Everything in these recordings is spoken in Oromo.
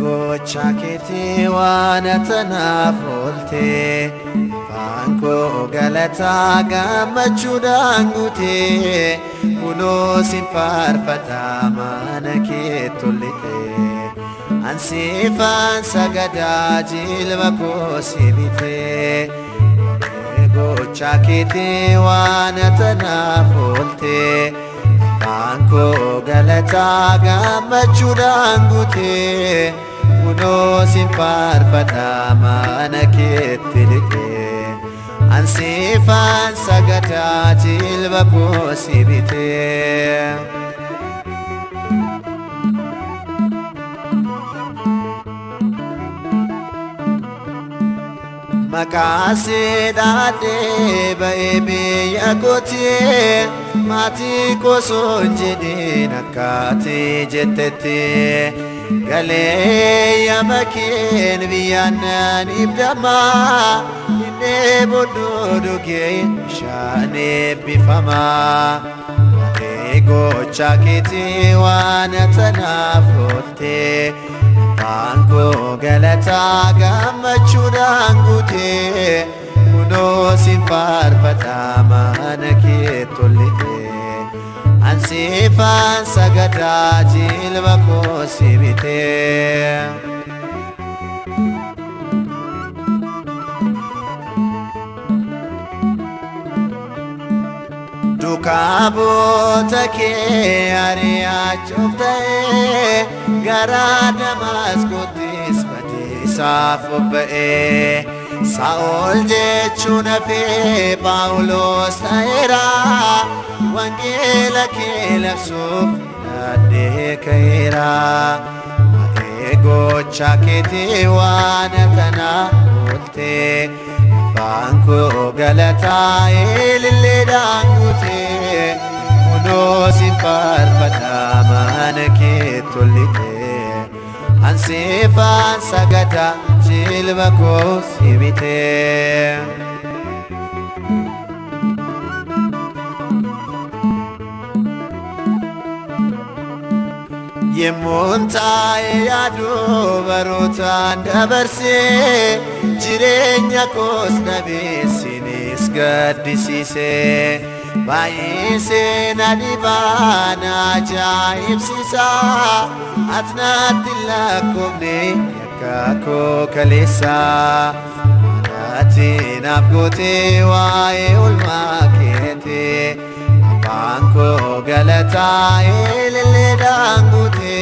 Gocha keetii waan tanaaf oolte, afaan koo galataa gammachuudhaan guute, kunoo sin faarfata mana kee tollite. Ansiifaan sagadaa jilba koo si bite. Gocha keetii waan tanaaf oolte, afaan koo galataa gammachuudhaan guute, kunoo sin faarfata mana keetti lixe. Ansiifaan sagadaa jilba koo si bite. Maqaa siidhaadhee ba'ee biyya kootee, maatii kosoo hin jedhin akkaatee jettetti. Galee yaama keen biyyaan naan ibdama, inni booduu dhugee bishaan eebbifama. Waa'ee gocha keetii waan tanaaf oolte, afaan koo galataa gammachuudhaan guute, kunoo sin faarfata mana kee tollite. Ansiifaan sagadaa jilba koo si bite. Duukaa bu'oota kee ari'achuuf ta'ee, gara Damaasqoottis badiisaaf bobba'ee. Saa'ol jechuun hafee Phaawulos ta'eera, wangeela kee labsuuf hidhadhee ka'eera. Waa'ee gocha keetii waan tanaaf oolte, afaan koo galataa ililleedhaan guute, kunoo sin faarfata mana kee tollite. Ansiifaan sagada jilba koo si bite. Yemmuun taa'ee yaadu barootaan dabarsee, jireenya koos dhabee sinis gaddisiise. Baay'isee na dhibaa na ajaa'ibsiisa, ati natti hin lakkoofne yakka koo kaleessa. Ati naaf gootee waa'ee oolmaa keetii, afaan koo galataa ililleedhaan guute,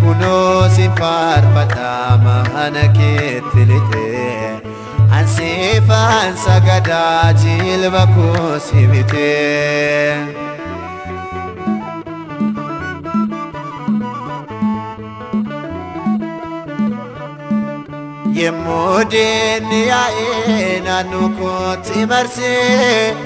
kunoo sin faarfata mana keetti lixe. Ansiifaan sagadaa jilba koo si bite. Yemmuu diinni yaa'ee naannoo kootti marsee,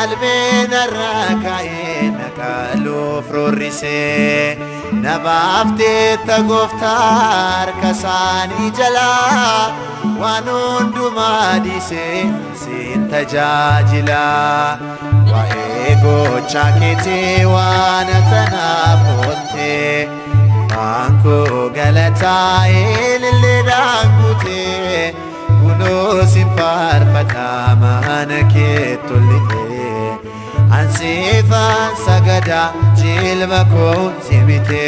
albee narraa kaa'ee na qaaluuf roorrisee. Na baafteetta gooftaa harka isaanii jalaa, waan hundumaa dhiisee siin tajaajila. Waa'ee gocha keetii waan tanaaf oolte, afaan koo galataa ililleedhaan guute, kunoo sin faarfata mana kee tollite. Ansiifaan sagadaa jilba koo si bite.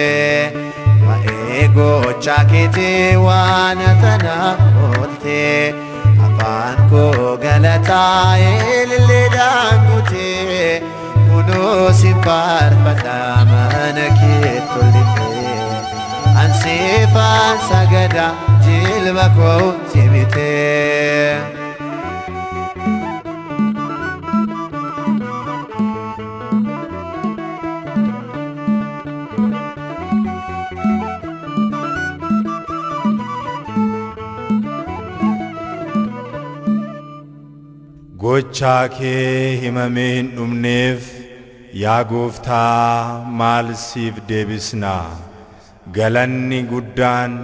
Waa'ee gocha keetii waan tanaaf oolte, afaan koo galataa ililleedhaan guute, kunoo sin faarfata mana kee tollite. Ansiifaan sagadaa jilba koo si bite. Gochaa kee himamee hin dhumneef yaa Gooftaa maal siif deebisnaa? Galanni guddaan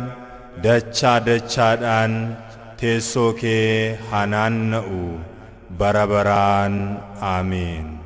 dachaa dachaadhaan teessoo kee haa naanna'u bara baraan. Aameen.